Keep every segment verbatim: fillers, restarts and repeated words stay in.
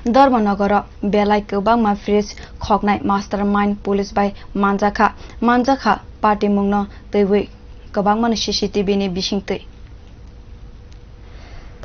Dharmanagaro belai kwbangma fridge khoknai mastermind police bai manjakha, manjakha patimungno twiwi kwbangmano C C T V ni bisingtwi.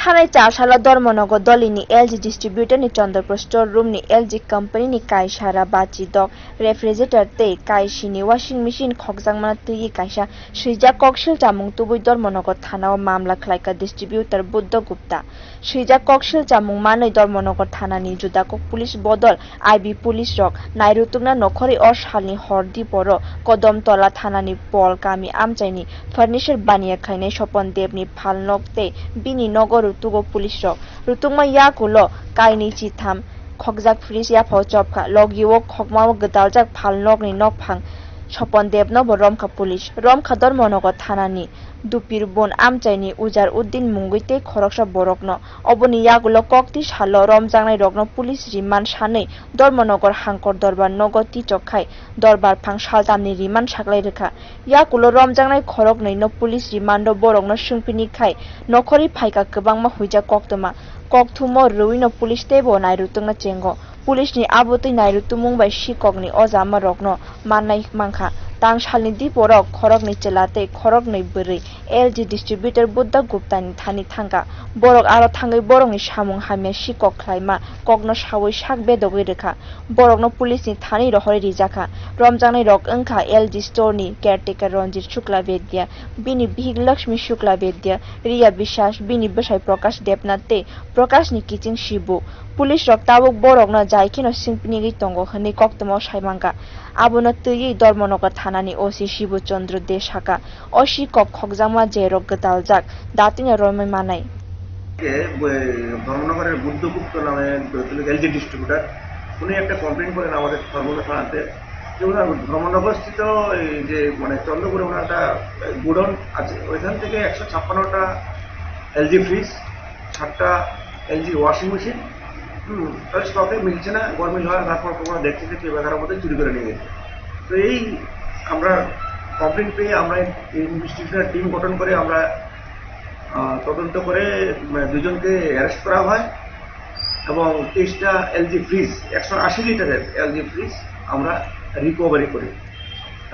Thanai char salo Dharmanagar Dolini L G distributor ni Chandrapur store room ni L G company ni kaisa ra bachi dok refrigerator tei kaisini washing machine khokjakmano twiwi kaisa swijak koksil chamung tubui Dharmanagar thana o mamla khlaika distributor Buddha Gupta. Swijak koksil chamung manwi Dharmanagar thanani judakok police bodol I B police rok nairutukna nokhorwi o salni hor diporo Kodom Tola thanani Pol kami amchaini furniture baniya khlainai Sopon Debni phalnok tei bini nogo rutugo police rok. Rutukma yakulo kainwi chitham khokjak fridge yaphao chopkha, logio khokmao gwdaljak phalnokni nokphang Sopon Debno bo romkha police. Romkha Dharmanagar thanani Dupir bon amchaini Ujar Uddin mungwi tei khoroksa borokno. Oboni yagulo kokti salo romjaknairokno police remand sanwi Dharmanagar Hangkor Dorbar nogo tichok khai Dorbar phang saltamni remand saklai rwkha. Yakulo romjaknai khoroknwino police remando borokno swngphini khai nokhorwi phaikha kwbangma huijak koktwma. Kokthumo rwino police teibo nairwtwngna chengo. Police ni abotwi nairutumung bai sikokni ojama rokno mannai mankha. Tang salni diporok khoroknwi chwla tei khoroknwi bwrwi L G distributor Buddha Gupta ni thani thangkha. Borok aro thangwi borokni samung hamya sikok khlaima kokno sawi sak bedogwi rwkha. Borokno police ni thani rohorwi rijakha. Romjaknai rok wngkha L G store ni caretaker Ranjit Shukla Vedya, bini bihik Lakshmi Shukla Vedya, Riya Biswas, bini bwsai Prakash Debnath tei Prakash ni kiching Shibu. Police rok tabuk borokno jai kheno singpinigwi tongo hwnwi koktwmao sai mankha. Abono twiwi Dharmanagar thanani O C Shibu Chandra De sakha, o sikok khokjakma jerok gwdaljak datino romwi manai. Ke, bwe, Dharmanagar Buddha Gupta name L G distributor, উনি একটা কমপ্লেন করেন আমাদের ধর্মনগর থানাতে যে ওনার ধর্মনগরস্থিত এই যে মানে চন্দ্রপুরে ওনার একটা গোডাউন আছে, ওইখান থেকে একশো ছাপ্পান্নটা এলজি ফ্রিজ, সাতটা এলজি ওয়াশিং মেশিন, হুম, তাহলে স্টকে মিলছে না, গরমিল হয়, তারপর তোমরা দেখতে দেখতে এগারো মধ্যে চুরি করে নিয়ে গেছে। তো এই আমরা কমপ্লেন পেয়ে আমরা ইনভেস্টিগেশন টিম গঠন করে আমরা আহ, তদন্ত করে, উম, দুজনকে অ্যারেস্ট করা হয় এবং তেইশটা এলজি ফ্রিজ, একশো আশি লিটারের এলজি ফ্রিজ আমরা রিকভারি করি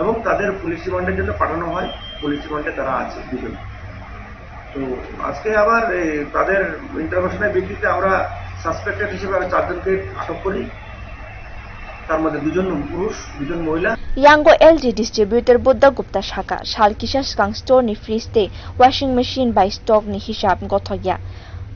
এবং তাদের পুলিশ রিমান্ডের জন্য পাঠানো হয়। পুলিশ রিমান্ডে তারা আছে দুজন। তো আজকে আবার এই তাদের ইন্টারভেনশনের ভিত্তিতে আমরা সাসপেক্টেড হিসেবে আরো চারজনকে আটক করি। তার মধ্যে দুজন পুরুষ, দুজন মহিলা। Yango L G distributor Buddha Gupta sakha, sal kisa swkang store ni fridge tei washing machine bai stock ni hisab gothok ya.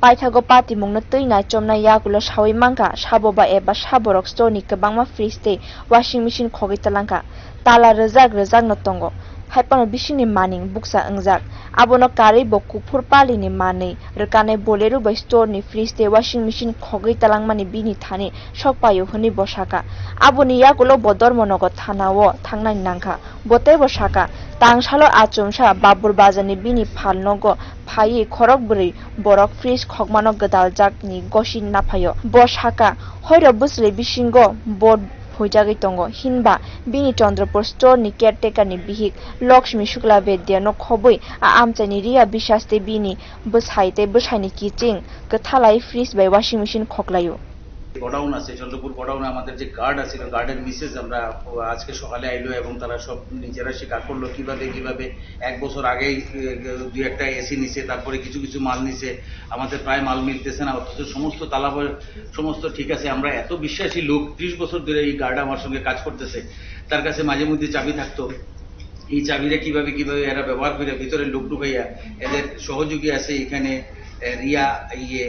Paithago patimungno twi naichomnai yagulo sawi mankha, sabo ba eba saborok store ni kwbangma fridge tei washing machine khogwi talangkha. Tala rwjak rwjakno tongo, hai phano bisingni maning bukcha wngjak. Abono karwi bo kuphur palini manwi rwkanai Bolero bai store ni fridge tei washing machine khogwi talangmani bini thani sok paio hwnwi bo sakha. Aboni yagulo bo Dharmanagar thana-o thangnani nangkha. Bo teibo sakha, tang salo achomsa Babur Bazarni bini phalnogo phaiwi khorok bwrwi borok fridge khokmano gwdaljakni gosi naphaio. Bo sakha, hoiro bwswlwi bisingo bo phuijagwi tongo, hinba bini Chandrapur store ni caretaker ni bihik Lakshmi Shukla Vedyano khobwi a amchaini Riya Biswas tei bini bwsai tei bwsaini kiching kwthalai fridge bai washing machine khoklaio. Godown আছে, চন্দ্রপুর গোডাউনে আমাদের যে গার্ড আছিল, গার্ডের মিসেস আমরা আজকে সকালে আইলো এবং তারা সব নিজেরা স্বীকার করলো কিভাবে কিভাবে এক বছর আগেই, এ, দুই একটা এসি নিছে, তারপরে কিছু কিছু মাল নিছে, আমাদের প্রায় মাল মিলতেছে না, অথচ সমস্ত তালা ব-, সমস্ত ঠিক আছে। আমরা এত বিশ্বাসী লোক, ত্রিশ বছর ধরে এই গার্ড আমার সঙ্গে কাজ করতেছে, তার কাছে মাঝে মধ্যে চাবি থাকতো, এই চাবিটা কিভাবে কিভাবে এরা ব্যবহার করে ভিতরে লোক ঢুকাইয়া এদের সহযোগী আছে এখানে, এ, রিয়া, ইয়ে,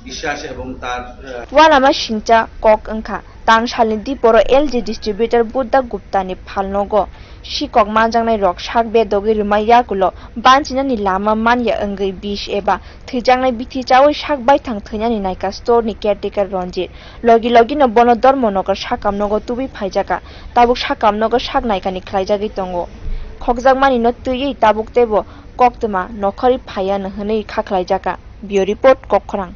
বিশ্বাস এবং তার, এ, Uanama singcha kok wngkha, tang salni diporo L G distributor Buddha Gupta ni phalnogo sikok manjaknai rok sak bedogwi rwmai yagulo banchinani lama manya wngwi bis eba thwijaknai bithi chaui sak baithang thwinani naikha store ni caretaker Ranjit. Logi logi no bono Dharmanagar sakam nogo tubui phaijakha. Tabuk sakam nogo sak naikani khlaijagwi tongo. Khokjakmani no twiwi tabuk teibo koktwma nokhorwi phaiya no hwnwi kha khlaijakha. Bureau Report, Kokkhorang.